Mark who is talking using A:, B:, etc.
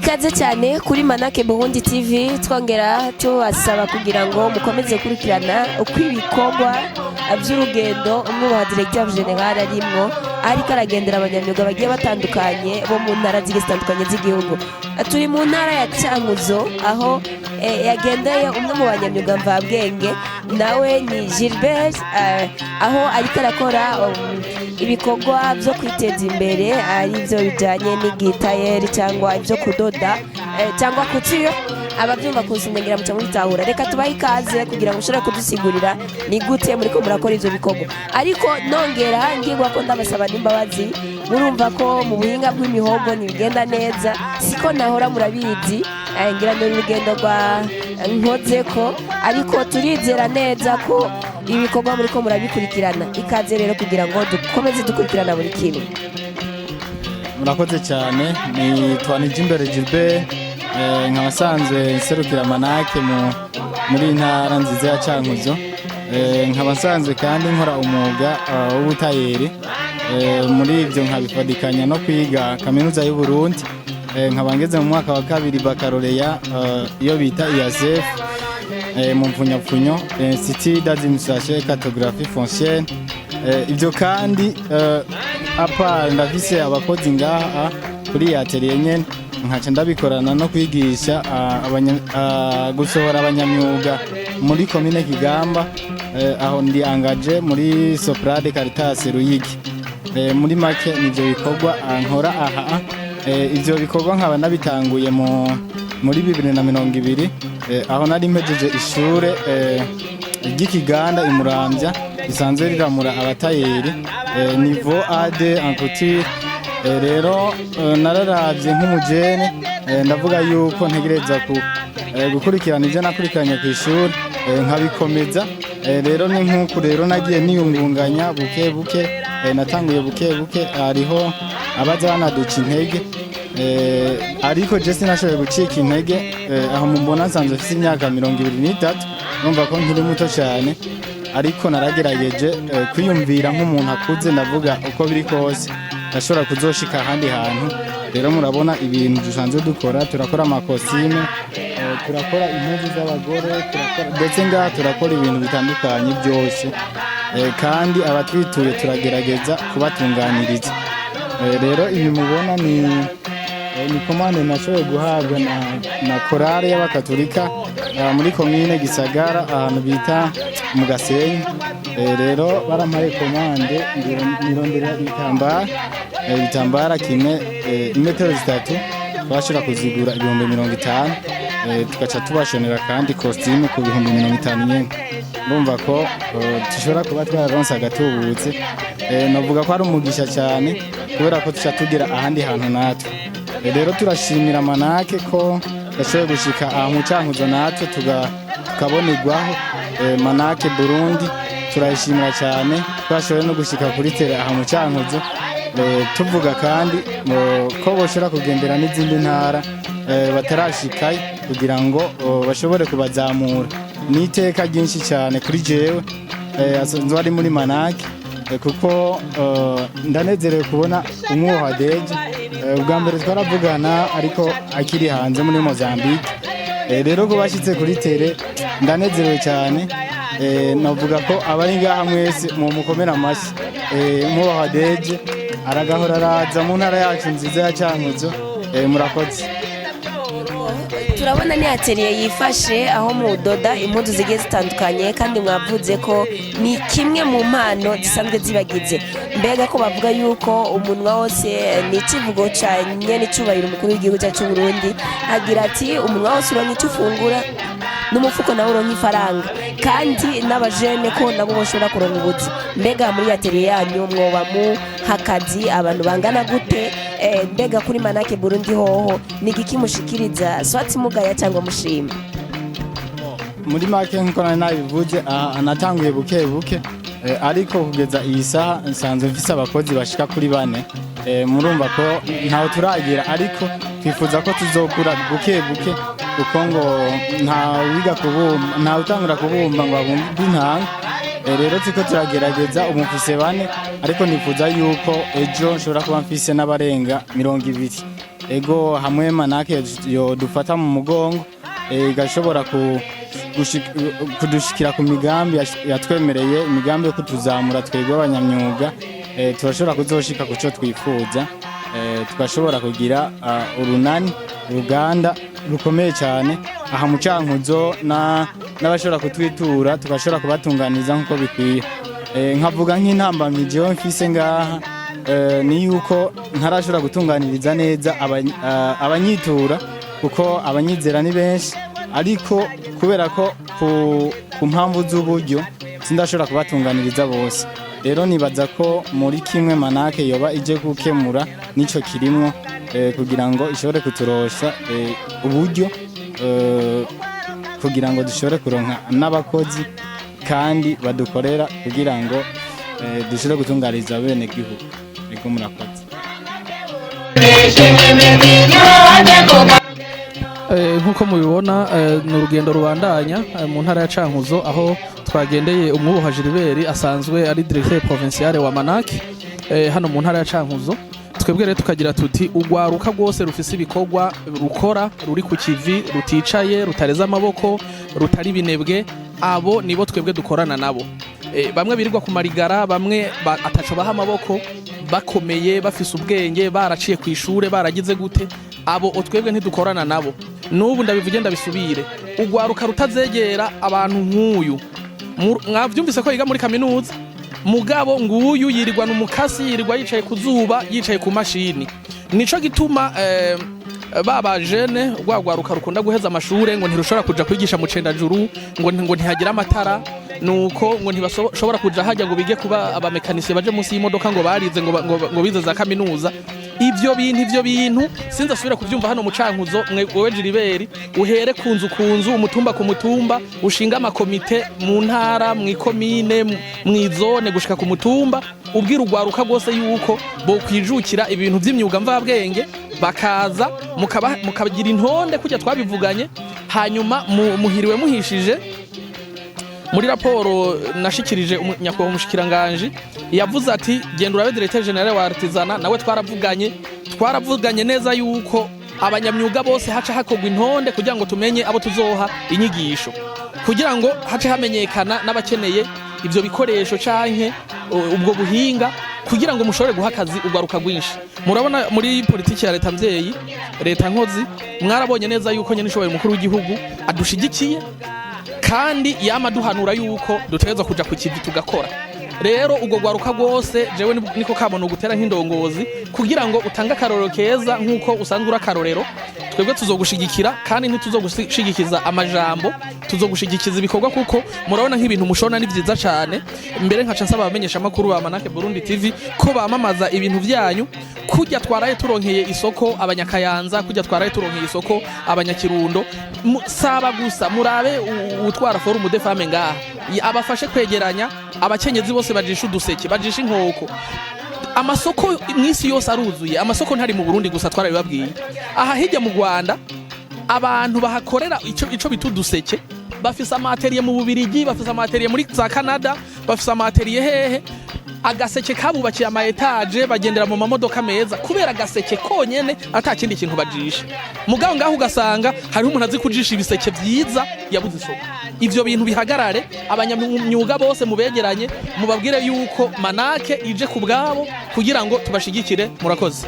A: Ikaze cyane kuri Manake Burundi TV. Twongera tubasaba kugira ngo mukomeze gukurikirana uko ibikorwa by'urugendo umwe wa directeur général arimwo, ariko aragendera abanyamyuga bagiye batandukanye bo mu ntara zigiye zitandukanye z'igihugu. Turi mu ntara ya Cankuzo, aho yagendeye umwe mu banyamyuga mvabwenge, nawe ni Gilbert, aho ariko arakora ibikorwa byo kwiteza imbere, ari byo bijyanye n'igitayeri cyangwa ibyo kudoda cyangwa couture. Ababyumva kunsindengera muca mubitahura. Reka tubahe ikaze kugira ngo ushobore kudusigurira ni gute muriko murakora ivyo bikorwa. Ariko nongera ngirwa ko ndabasaba n'imbabazi, murumva ko mu buhinga bw'imihogo ntibigenda neza, siko nahora murabizi. Ngira ni urugendo rwa nkoze ko, ariko turizera neza ko ibikorwa muriko murabikurikirana. Ikaze rero kugira ngo dukomeze dukurikirana buri kimwe.
B: Murakoze cyane. Ni Twanijimbere Gilbert, nkaba nsanzwe nserukira Manake muri iyi ntara nziza ya Cankuzo. Nkaba nsanzwe kandi nkora umwuga w'ubutayeri. Muri ibyo nkabifadikanya no kwiga Kaminuza y'u Burundi. Nkaba ngeze mu mwaka wa kabiri baccalauréat, iyo bita IASF mu mfunyapfunyo, Institut d'administration et cartographie foncière. Ibyo kandi à part, ndafise abakozi ngaha kuri iyi atelier nyene, nkaca ndabikorana no kwigisha gusohora abanyamyuga muri komine Kigamba. Aho ndi engagé muri Soprade Caritas Ruyigi. Muri make nivyo bikorwa nkora aha. Ivyo bikorwa nkaba nabitanguye muri 2020, aho nari mpejeje ishure ry'ikiganda imuramvya risanzwe riramura abatayeri, niveau A2 en couture. Rero nararavye nk'umujene, ndavuga yuko ntegereza ku gukurikirana ivyo nakurikiranye ku ishuri, nkabikomeza. Rero ni nk'uku rero nagiye niyungunganya buke buke. Natanguye buke buke, hariho abaza banaduca intege, ariko je sinashoboye gucika intege. Aho mumbona nsanzwe mfise imyaka 23, numva ko nkiri muto cyane, ariko naragerageje kwiyumvira nk'umuntu akuze. Ndavuga uko biri kose ndashobora kuzoshika ahandi hantu. Rero murabona ibintu dusanzwe dukora: turakora ama costume, turakora impuzu z'abagore, turakora ndetse ngaha turakora ibintu bitandukanye byose. Kandi abatwituye turagerageza kubatunganiriza. Rero ibi mubona ni commande nashoboye guhabwa na korale y'abakatolika muri komine Gisagara, ahantu bita mu Gasenyi. Rero barampaye commande, nirondera ibitambara, ibitambara kimwe imetero 3, twashobora kuzigura 50.000, tugaca tubashonera kandi costume ku 50.000 nyene. Ndumva ko dushobora kuba twararonse agatubutse. Novuga ko ari umugisha cyane, kubera ko tuca tugera ahandi hantu natwe. Rero turashimira Manake ko yashoboye gushika aha mu Cankuzo natwe tukabonerwaho. Manake Burundi turayishimira cyane, twashoboye no gushika kuri terrain aha mu Cankuzo. Tuvuga kandi ko boshobora kugendera n'izindi ntara batarashikayo kugira ngo bashobore kubazamura. Ni iteka ryinshi cyane kuri jewe asanzwe ari muri Manake, kuko ndanezerewe kubona umwuha deje. Ubwa mbere twaravugana ariko akiri hanze muri Mozambique. Rero ko bashyitse kuri terrain, ndanezerewe cyane. Navuga ko abari ngaha mwese mu mukomera amashyi. Mwubahwa deje aragahora araza mu ntara yacu nziza ya Cankuzo. Murakoze.
A: Turabona ni atelier yifashe, aho mudoda impuzu zigiye zitandukanye, kandi mwavuze ko ni kimwe mu mpano zisanzwe zibagize. Mbega ko bavuga yuko umunwa wose, ni ikivugo ca nyene icubahiro umukuru w'igihugu cyacu cy'u Burundi, agira ati: "Umunwa wose uronka icyo ufungura, n'umufuko nawe uronka ifaranga", kandi n'abajene ko nabo bashobora kuronka ubuzi. Mbega muri atelier yanyu mwoba muha akazi abantu bangana gute? Mbega kuri Manake Burundi hoho ni igiki mushikiriza, swati mugaya cyangwa mushima?
B: Muri make, nkuko nari nabivuze, aha natanguye buke buke, ariko kugeza iyi saha nsanzwe mfise abakozi bashika kuri bane. Murumva ko ntaho turagira, ariko twifuza ko tuzokura buke buke, kuko ngo nta wiga kubumba, nta utangura kubumba ngo abumbe intanga. Rero turiko turagerageza, ubu mfise bane, ariko nifuza yuko ejo nshobora kuba mfise n'abarenga 20. Ego, hamwe Manake yodufata mu mugongo, igashobora kudushikira ku migambi yatwemereye, imigambi yo kutuzamura twebwe abanyamyuga, turashobora kuzoshika ku cyo twifuza, tugashobora kugira urunani, uruganda rukomeye cyane aha mu Cankuzo, n'abashobora kutwitura tugashobora kubatunganiza nk'uko bikwiye. Nkavuga nk'intambamyi jewe mfise ngaha, ni yuko ntarashobora gutunganiriza neza abanyitura, kuko abanyizera ni benshi, ariko kubera ko ku mpamvu z'uburyo sindashobora kubatunganiriza bose. Rero nibaza ko muri kimwe Manake yoba ije gukemura nico kirimwo, kugira ngo ishobore kuturosha uburyo, kugira ngo dushobore kuronka n'abakozi kandi badukorera, kugira ngo dushobore gutunganiriza bene gihugu. Ego, murakoze.
C: Nk'uko mubibona, ni urugendo rubandanya mu ntara ya Cankuzo, aho twagendeye umwubaha Gilbert asanzwe ari directeur provincial wa Manak hano mu ntara ya Cankuzo. Twebwe rero tukagira tuti ugwaruka rwose rufise ibikorwa rukora, ruri ku kivi, ruticaye, rutareze amaboko, rutari binebwe, abo nibo twebwe dukorana nabo. Bamwe birirwa ku marigara, bamwe ataco baha amaboko, bakomeye, bafise ubwenge, baraciye ku ishure, baragize gute, abo twebwe ntidukorana nabo. N'ubu ndabivuge, ndabisubire, ugwaruka rutazegera abantu nk'uyu. Mwavyumvise ko yiga muri kaminuza, mugabo nguyu yirirwa umukasi, yirirwa yicaye ku zuba, yicaye ku mashini. Nico gituma baba jene rwagwaruka rukunda guheza amashure ngo ntirushobora kuja kwigisha mu Cendajuru, ngo ntihagira amatara, nuko ngo ntibashobora kuja hajya ngo bige kuba abamekanisiye, baje munsi y'imodoka, ngo barize, ngo bize za kaminuza. Ivyo bintu sinzi asubira kuvyumva hano mu Cankuzo. Mwe, wewe Gilbert, uhere ku nzu ku nzu, umutumba ku mutumba, ushinga amakomite mu ntara, mw'ikomine, mw'izone, gushika ku mutumba, ubwira ugwaruka rwose yuko bokwijukira ibintu vy'imyuga mvabwenge, bakaza mukagira intonde kujya twabivuganye. Hanyuma muhiriwe muhishije. Muri raporo nashikirije nyakubahwa umushikiranganji, yavuze ati: "Genda urabe directeur général wa artisanat." Nawe twaravuganye neza yuko abanyamyuga bose haca hakorwa intonde kugira ngo tumenye abo tuzoha inyigisho, kugira ngo hace hamenyekana n'abakeneye ivyo bikoresho canke ubwo buhinga, kugira ngo mushobore guha akazi ugwaruka rwinshi. Murabona muri politiki ya leta mvyeyi, leta nkozi, mwarabonye neza yuko nyene ishoboye umukuru w'igihugu adushigikiye, kandi yama duhanura yuko dutegerezwa kuja ku kivi tugakora. Rero ubwo gwaruka rwose, jewe niko kamono gutera nk'indongozi, kugira ngo utange akarorero keza nk'uko usanzwe uri akarorero. Twebwe tuzogushigikira, kandi ntituzogushigikiza amajambo, tuzogushigikiza ibikorwa, kuko murabona nk'ibintu mushona ni vyiza cane. Mbere nkaca nsaba abamenyesha amakuru ba Manake Burundi TV ko bamamaza ibintu vyanyu, kujya twaraye turonkeye isoko abanyakayanza, kujya twaraye turonkeye isoko abanyakirundo. Saba gusa murabe utwara forum de femme ngaha, abafashe kwegeranya abakenyezi bose bajisha uduseke, bajisha inkoko. Amasoko mw'isi yose aruzuye, amasoko ntari mu Burundi gusa, twarabibabwiye. Aha hirya mu Rwanda abantu bahakorera ico bita uduseke bafise ama ateliers mu Bubirigi, bafise ama ateliers muri za Canada, bafise ama ateliers hehe. Agaseke kabubakiye ama étages, bagendera mu mamodoka meza kubera agaseke konyene, ata kindi kintu bajisha. Mugabo ngaho ugasanga hariho umuntu azi kujisha ibiseke vyiza yabuze isoko. Ivyo bintu bihagarare. Abanyamyuga bose mubegeranye, mubabwire yuko Manake ije ku bwabo kugira ngo tubashigikire. Murakoze.